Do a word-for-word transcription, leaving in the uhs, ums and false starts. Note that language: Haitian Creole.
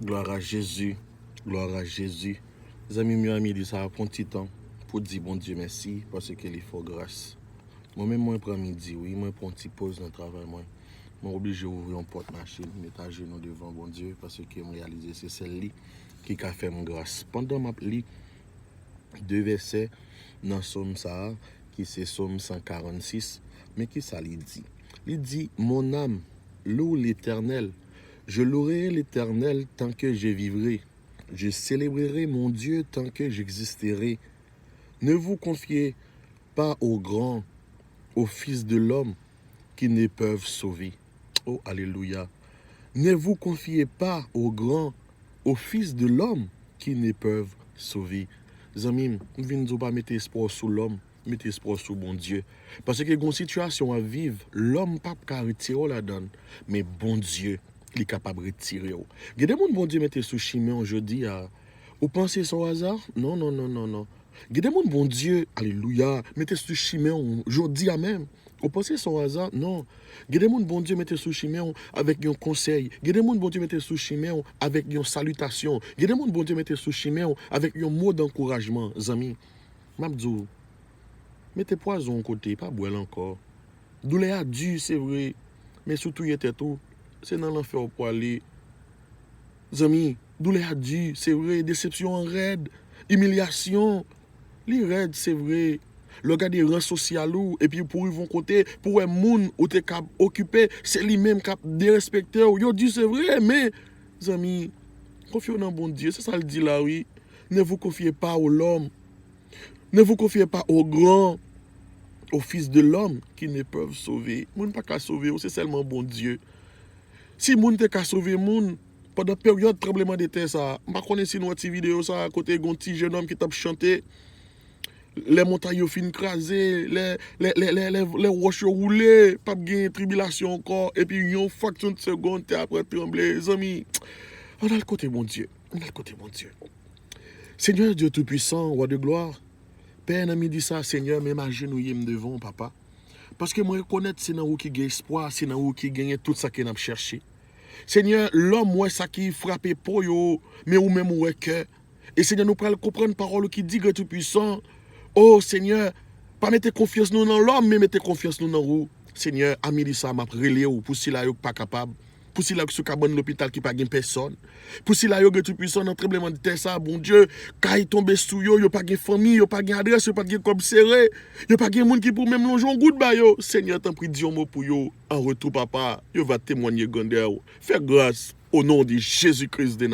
Glwa a Jezi, glwa a Jezi. Zanmi m yo, a midi sa a, pran ti tan pou di Bondye mèsi paske li fè w gras. Mwen menm, mwen pran midi, wi, mwen pran yon ti poz nan travay mwen. Mwen oblije ouvri yon pòt machin, met ajenou devan Bondye paske m reyalize se sèl li ki ka fè m gras. Pandan m ap li de vèsè nan sòm sa a, ki se sòm san karannsis, men ki sa li di? Li di, Mon âme, loue l'Éternel. Je louerai l'Éternel tant que je vivrai. Je célébrerai mon Dieu tant que j'existerai. Ne vous confiez pas aux grands, aux fils de l'homme qui ne peuvent sauver. Oh, alléluia. Ne vous confiez pas aux grands, aux fils de l'homme qui ne peuvent sauver. Zanmi m, m vin di w pa mete espwa w sou lòm, mete espwa w sou Bondye. Paske gen yon sitiyasyon w ap viv, lòm p ap ka retire w ladan l, men Bondye, li kapab retire w. Gen de moun Bondye mete sou chimen w jodi a, ou panse se yon aza? Non, non, non, non, non. Gen de moun Bondye, alelouya, mete sou chimen w jodi a menm. Ou panse se yon aza? Non. Gen de moun Bondye mete sou chimen w avèk yon konsèy. Gen de moun Bondye mete sou chimen w avèk yon salitasyon. Gen de moun Bondye mete sou chimen w avèk yon mo dankourajman. Zanmi, m ap di w, mete pwazon yon kote, pa bwè l ankò. Doulè a di, se vre, men si w touye tèt ou, se nan lanfè w pwale. Zanmi, doulè a di, se vre, desepsyon an rèd, imilyasyon, li rèd, se vre. Lè w gade ran sosyal ou, epi pou w rive yon kote, pou w wè moun ou te ka okipe, se li menm k ap derespekte w. Yo di se vre, men, zanmi, konfye w nan Bondye, se sa l di la, wi. Ne vous confiez pas aux l'homme. Ne vous confiez pas aux grands, aux fils de l'homme qui ne peuvent sauver. Moun pa ka sove w, se sèlman Bondye. Si moun te ka sove moun, pandan peryòd tranblemanntè sa a, m pa konnen si nou wè ti videyo sa a, kote gen yon ti jenòm ki t ap chante, lè montay yo fin kraze, lè, lè, lè, lè, lè, lè wòch yo woule, p ap gen tribilasyon ankò, epi yon fraksyon de segonn, tè a pran tranble, zanmi. Ann al kote Bondye, ann al kote Bondye. Senyè Dye Toupisan, Wa de glwa, Pè, nan midi sa, Senyè, menm ajenouye m devan w, Papa. Paske mwen rekonèt se nan ou ki gen espwa, se nan ou ki genyen tout sa ke n ap chèche. Senyè, lòm wè sa ki frape po yo, men ou menm ou wè kè. E Senyè, nou pral konprann pawòl ou ki di, Gran Toupisan, o Senyè, pa mete konfyans nou nan lòm, men mete konfyans nou nan ou. Senyè, a midi sa, m ap rele w pou sila yo k pa kapab, pou sila yo ki sou kabann lopital ki pa gen pèsòn, pou sila yo, Gran Toupisan, nan tranblemanntè sa, Bondye, kay tonbe sou yo, yo pa gen fanmi, yo pa gen adrès, yo pa t gen kòb sere, yo pa gen moun ki pou menm lonje yon goud ba yo. Senyè, tanpri, di yon mo pou yo. An retou, Papa, yo va temwanye grandè w. Fè gras, o non de Jezi Kris de